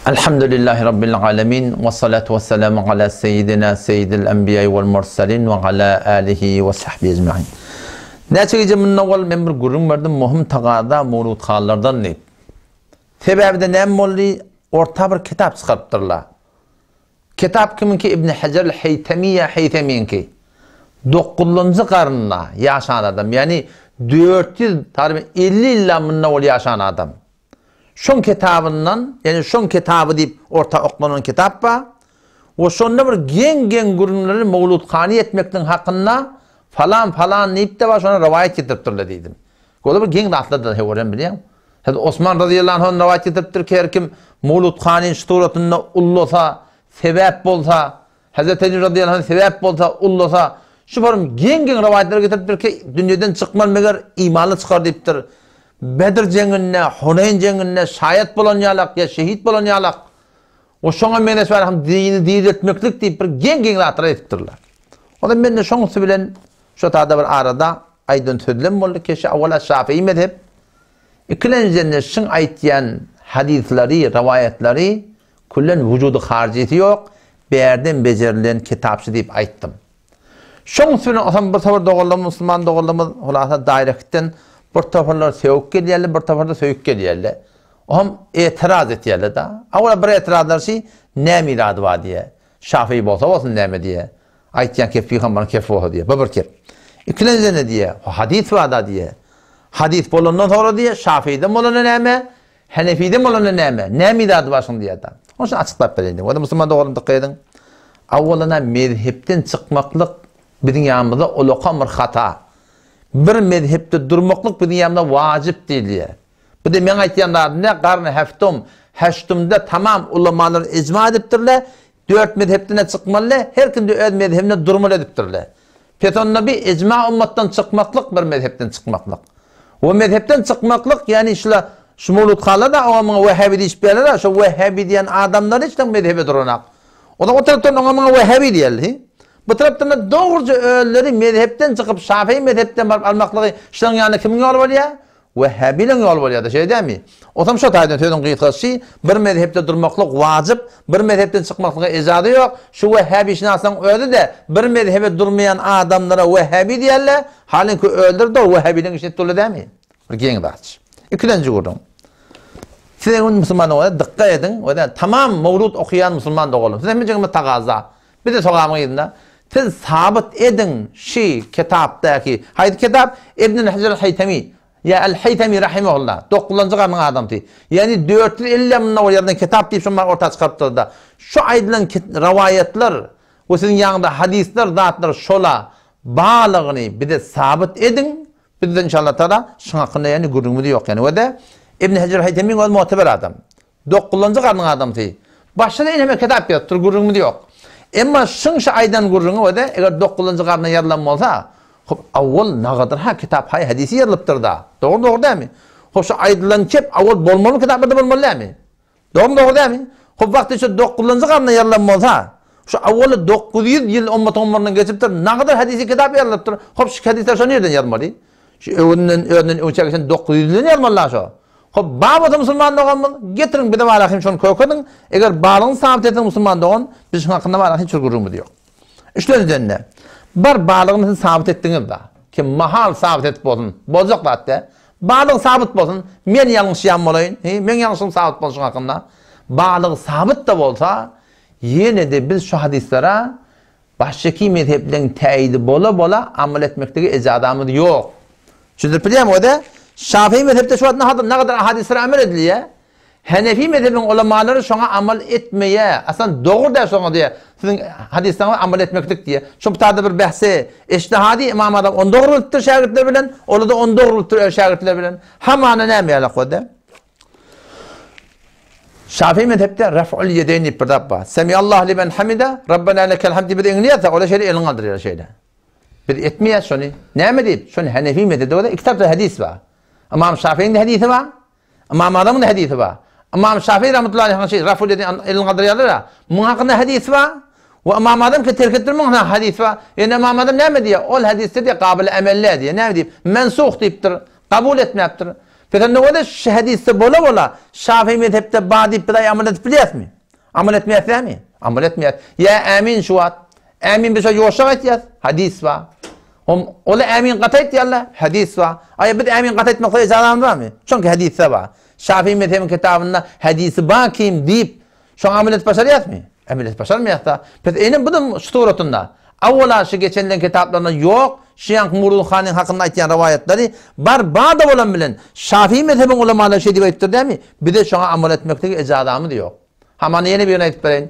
Elhamdülillahi Rabbil alemin we salatu we selamu ala seyyidina seyyidil enbiýai wal mursalin we ala alihi we sahbihi ecmain. Näçe gije mundan owal men bir gürrüň berdim möhüm tagaza mowludhanlardan diýip. Sebäbi-de näme boldy? Orta bir kitap çykarypdyrlar. Kitap kimiňki Ibn Hajar al-Heýtemi ýa Heýtemiňki. Dokuzynjy garynda ýaşan adam, ýagny 400 tagryban 50 ýyldan mundan owal ýaşan adam. Şoň kitabyndan, ýagny şoň kitaby diýip orta oklanan kitap bar. We şonda bir geň-geň gürrüňleri Mowludhany etmekligiň hakynda falan-falan diýip-de bar, şony rowaýat getiripdirler diýdim. Olar bir geň zatlar-da höwürem bilýäň. Hezreti Osman razyýallahu anhu rowaýat getiripdir ki, her kim Mowludhanyň şu suratynda ullasa, sebäp bolsa, Hezreti Eli razyýallahu anh sebäp bolsa, ullasa, şu forum geň-geň rowaýatlar getiripdir ki, dünýeden çykmaz meger imanly çykar diýipdir. Bedr jeňinde, Huneýn jeňinde şaýat bolan ýalak ýa şehit bolan ýalak we şoňa meňzeş bar hem dini direltmeklik diýip bir geň-geň zatlar aýdypdyrlar. Onda mende şoň üsti bilen şo tada bir arada aýdan sözlem boldy ki, şu awwala Şafii mezhep, ikilenjiden-de şyň aýtýan hadyslary, rowaýatlary Küllen wujudy haryjysy ýok, bärden bejerilen kitapçy diýip aýtdym. Şoň üstüne osam bir topar doganlarymyz, musulman doganlarymyz hulasa daýrektden bir toparlar sögüp gelýärler, bir toparda söýüp gelýärler. Ohm etiraz etýärler da. Awala bir etirazlar şi näme irady bar diýe. Şafii bolsa bolsun näme diýe. Aýtýan kep pygambaryň kepi bolsa diýe. Bu bir kep. Ikilenjide ne diýe? Hadys bar da diýe. Hadys bolandan soňra diýe, Şafiiden bolanda näme? Henefiden bolanda näme? Näme zady bar şuň diýýär-de. Onuň üçin açyklap bereýin diýdim. Onda musulman doganym dykgat ediň. Awalana mezhepden çykmaklyk biziň ýanymyzda ulakam bir hata. Bir mezhepde durmaklyk biziň ýanymyzda wajyp diýilýär. Bu-da meň aýtýan zadym däl, garny heftum, heştumda tamam ulamalar ijma edipdirler, Dört mezhepden-de çykmaly, her kim-de öz mezhebinde durmaly edipdirler. Pes onda bi ijma ummatdan çykmaklyk bir mezhepden çykmaklyk. We mezhepden çykmaklyk ýagny şula şu mowludhalar da oňa muňa wehhabi diýişip ýörler-ä, şo wehhabi diýen adamlar hiç tam mezhebe duranak. Olar o tarapdan oňa muňa wehhabi diýerler. Hi? Bu tarapdan-da dogruja özleri mezhepden çykyp şafii mezhepden baryp almaklygy şularyň ýanynda kimiň ýoly bolýar? Wehhäbiliň ýoly bolýar-da, şeýle dälmi? Otam şo taýdan sözüň gysgasy, bir mezhepde durmaklyk wajyp, bir mezhepden çykmaklyga ejaza ýok. Şu wehhäbişynaslaryň özi-de bir mezhebe durmaýan adamlara wehhäbi diýerler, halyňky özleri dogry wehhäbiliň işini edip durlar dälmi? Bir geň zat. Ikilenji gürrüň. Siz eý musulman doganlar dykgat ediň, we tamam mowlud okaýan musulman doganlar, siz hemmejiňiz tagaza. Bize sogamyň yzynda siz sabyt ediň şi kitapdaky, haýsy kitap? Ibnül Hajar al-Haýtami, ýa al-Haýtami rahimehullah, dokuzynjy garnyň adamsy. Ýagny 450 ýyl mundan owal ýazylan kitap diýip şony bar orta çykarypdyrda. Şu aýdylan rowaýatlar we siziň ýanyňda hadyslar zatlar şola barlygyny bize sabyt ediň. Bizde inşallah taala şuň hakynda ýagny gürrüňimiz ýok ýagny we-de Ibn Hajar al-Haýtamiň özi muteber adam. Dokuzynjy garnyň adamsy. Başda-da eneme kitap ýazypdyr, gürrüňimiz ýok. Emma şyň şu aýdan gürrüňi özi, eger dokuzynjy garna ýazylan bolsa, hop, awwal nagadyr ha kitap haý hadysy ýazylypdyr-da. Dogry, dogry dälmi? Hop, şu aýdylan kep awwal bolmalymy kitaplarda bolmaly dälmi? Dogrymy, dogry dälmi? Hop, wagty şu dokuzynjy garna ýazylan bolsa, şu awwaly 900 ýyl ummatyň ömründen geçipdir, nagadyr hadysy kitap ýazylypdyr. Hop, şu hadyslar şo nirden ýazmaly? Şu öňünden, özünden öňçä geçen 900 ýyldan ýazmaly-la şo. Hop, bar bolsa musulman doganymyz, getiriň bize bar ahim şony kökediň. Eger barlygyny sabyt etseň musulman dogan, biz şuň hakynda bar hiç bir gürrüňimiz ýok. Üçlenjiden-de, bar barlygyny siz sabyt etdiňiz-da. Kim mahal sabyt edip bolsun, boljak zat däl. Barlygy sabyt bolsun, men ýalňyşýan bolaýyn, he, meň ýalňyşlygym sabyt bolsun şuň hakynda. Barlygy sabyt-da bolsa, ýene-de biz şu hadyslara Başjeki mezhepleň täýidi bola-bola amal etmeklige ejazamyz ýok. Düşündirip bilýärmi o-da? Şafii mezhepde şu wagt nahadyr nagadar ahadyslere amel edilýär. Henefi mezhebiň ulamalary şoňa amal etmeýär. Aslan dogry däl şoňa diýýär. Siziň hadyslaryňyza amal etmeklik diýýär. Şu putada bir behsi eçtihadi Ymam Azam ony dogry bilipdir şägirtleri bilen, olar-da ony dogry bilipdir öz şägirtleri bilen. Hamana näme ýalak o-da? Şafii mezhepde ref'ul ýedeýn diýip bir zat bar. Semiallahu limen hamida, Rabbena lekel hamd diýip biz eňleýäs, olar şeýle elini galdyrýar şeýle. Biz etmeýäs şony. Näme diýip? Şony Hanefi mezhepde bolsa iki tarapda hadys bar. Ymam Şafiiň de hadysy bar. Ymam Azamyň da hadysy bar. Ymam Şafii rahmetullahi alayhi şey raf'ul ýedeýn elini galdyrýarlar. Muň hakynda hadys bar. We Ymam Azam ki terk etdir muň hadys bar. Ýöne Ymam Azam näme diýýär? Ol hadysde diýýär gabyl amel däl diýýär. Näme diýip? Mensuh diýipdir. Kabul etmäpdir. Pes onda bolsa şu hadisde bola bola Şafii mezhepde bar diýip biz aý amal edip bilýäsmi? Amal etmeýäs dämi? Amal etmeýäs. Ýa ämin şu wagt. Ämin biz şo ýoşak aýtýas. Hadis bar. Hom ola ämin gaty aýtýarlar. Hadis bar. Aý biz ämin gaty aýtmakda ejazamyz barmy? Çünki hadisde bar. Şafii mezhebiň kitabynda hadisi bar kim diýip Şoňa amel edip başarýasmy? Amel edip başarmaýas-da. Pes eýnem bu-da şu suratynda. Awwala şu geçenleň kitaplarynda ýok, şu ýaňky Murun hanyň hakynda aýtýan rowaýatlary bar, bar-da bolan bilen Şafii mezhebiň ulamalary şeý diýip aýdypdyr dämi? Bize şoňa amal etmeklige ejazamyz ýok. Hamana ýene birini aýdyp bereýin.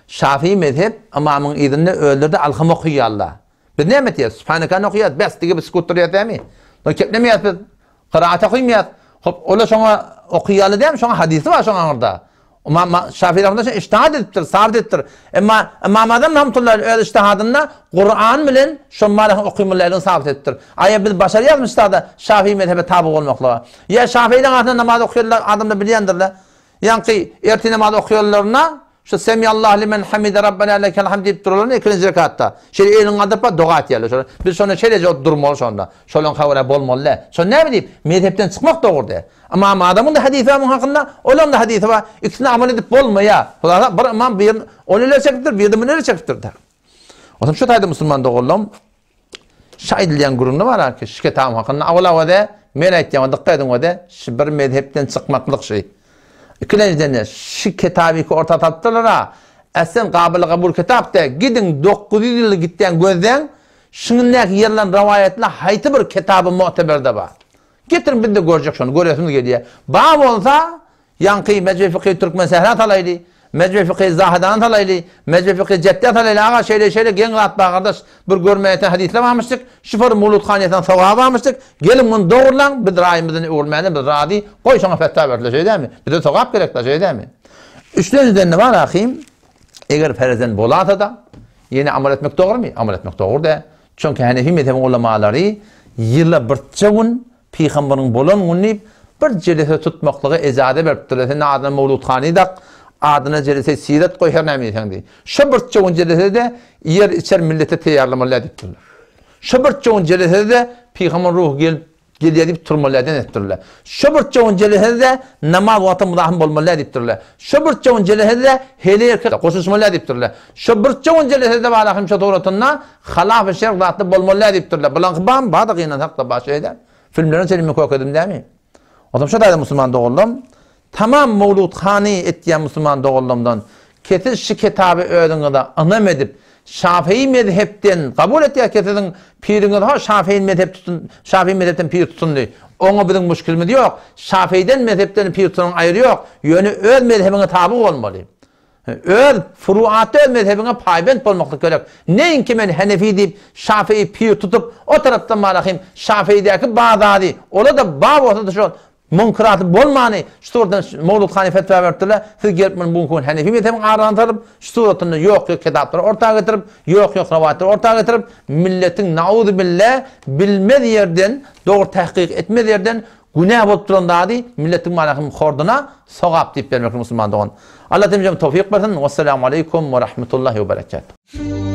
Şafii mezhep ymamyň yzynda özleri-de alham okaýarlar. Biz näme etýäs? Sübhanekany okaýas, bes, diýip sükut durýas dämi? Keplemeýäs biz. Gyraat okaýmaýas. Hop, ola şoňa okaýaly dämi? Şoňa hadysy bar şoň aňyrda. Ymam Şafii rahmetullah şoňa ijtihad edipdir, sabyt edipdir. Emma Ymam Azam rahmetullah öz ijtihadynda Kuran bilen şo malyň okymalydygyny sabyt edipdir. Aýa biz başarýarmy ştada Şafii mezhebe taby bolmaklyga? Ýa Şafiileň arasynda namaz okaýanlar adamlar bilýändirler. Ýaňky ertir namaz okaýanlarynda Şu Semiallahu limen hamide Rabbena lekel hamd diýip durarlar ikinji rekatda. Şeýle elini galdyryp bar doga etýärler şolar. Biz şonda şeýleje oturyp durmaly şonda. Şolaň habara bolmaly däl. Şo näme diýip, mezhepden çykmak dogry däl. Ymam Azamyň-da hadysy bar muň hakynda, olaň-da hadysy bar. Ikisini amal edip bolmaýar. Hulasa bir ymam bir ony ileri çekipdir, biri-de muny ileri çekipdir. Onsoň şu taýda musulman doganlarym Şu aýdylýan gürrüňde bar ki, şu kitabyň hakynda awal-awal-a men aýtýan, dykgat ediň o-da, şu bir mezhepden çykmaklyk şu. Ikilenjiden-de, şu kitaby iki orta salypdyrlar-a, äslen gabyly kabul kitap däl, gidiň 900 ýyl gitýän gözläň, şuňundäki ýerlen rowaýatlar haýsy bir kitaby mu'teberde bar. Getiriň biz-de görjek şony, göresimiz gelýär. Bar bolsa, Ýaňky Mejme Fykhy Türkmen Sähra salaýly, Mejme Fykhy Zahydany salaýly, Mejme Fykhy Jetde salaýly, aga şeýle şeýle geň zat bar gardaş, bir görmäýten hadyslar barmyşdyk, şufor Mawlud Hanyýasynyň sogaby barmyşdyk, geliň muny dogurlaň, biz raýymyzdan öwürmäne biz razy, goý şoňa fetwa berdiler şeýle dälmi? Bize sogap gerekda şeýle dälmi? Üçlenjiden-de bar ahym, eger perezen bolasa-da, ýene amal etmek dogrumy? Amal etmek dogry däl. Çünki Hanefi mezhebiň ulamalary ýyla birçe gün Pygambaryň bolan güni diýip, bir jelese tutmaklyga ejaza beripdirler. Sen adyna Mawludhany dak, adyna jelese siret goý her näme diýseň diý. Şo birçe gün jelesede iýer içer millete teýýarlamaly diýipdirler. Şo birçe gün jelesede pygambaryň ruhy gelip gelýär diýip turmaly diýen etdirler. Şo birçe gün jelesede namaz wagty muzahym bolmaly diýipdirler. Şo birçe gün jelesede heleý erkek goşulyşmaly diýipdirler. Şo birçe gün jelesede balahym şo suratynda Halaf-y şerh zatly bolmaly däl diýipdirler. Bulaňky barmy? Bar-da gynansak-da bar şeýle. Filmlerini çenli kökedim dämi? Onsoň şu taýda musulman doganlarym, tamam mowludhany etýän musulman doganlarymdan kesiz şu kitaby özüňize ynam edip, şafii mezhepden kabul etýär ki siziň piriňiz ho şafii mezhep tutun, şafii mezhepden pir tutundy. Oňa biziň muşkilimiz ýok. Şafiiden mezhepden pir tutunyň aýry ýok. Ýöne öz mezhebiňe taby bolmaly. Öz furuatda öz mezhebiňe paýbent bolmaklyk gerek. Neýinki men Henefi diýip Şafii pir tutup, o tarapdan malahym Şafiidäki bar zady, ola-da bar bolsa-da şol munkeraty bolmany şu suratdan Mowlud hany fetwa beripdirler, siz gelip muny bu gün Henefi mezhebiň arasyna salyp, şu suratynda ýok-ýok kitaplary orta getirip, ýok-ýok rowaýatlary orta getirip, milletiň nauzubilla bilmez ýerden, dogry tahkyk etmez ýerden Günä bolup duran zady milletiň malahym horduna sogap diýip bermeklik musulman dogan. Allah hemmämize towfyk bersin. Wessalamu aleýkum we rahmetullahi we berekatuh.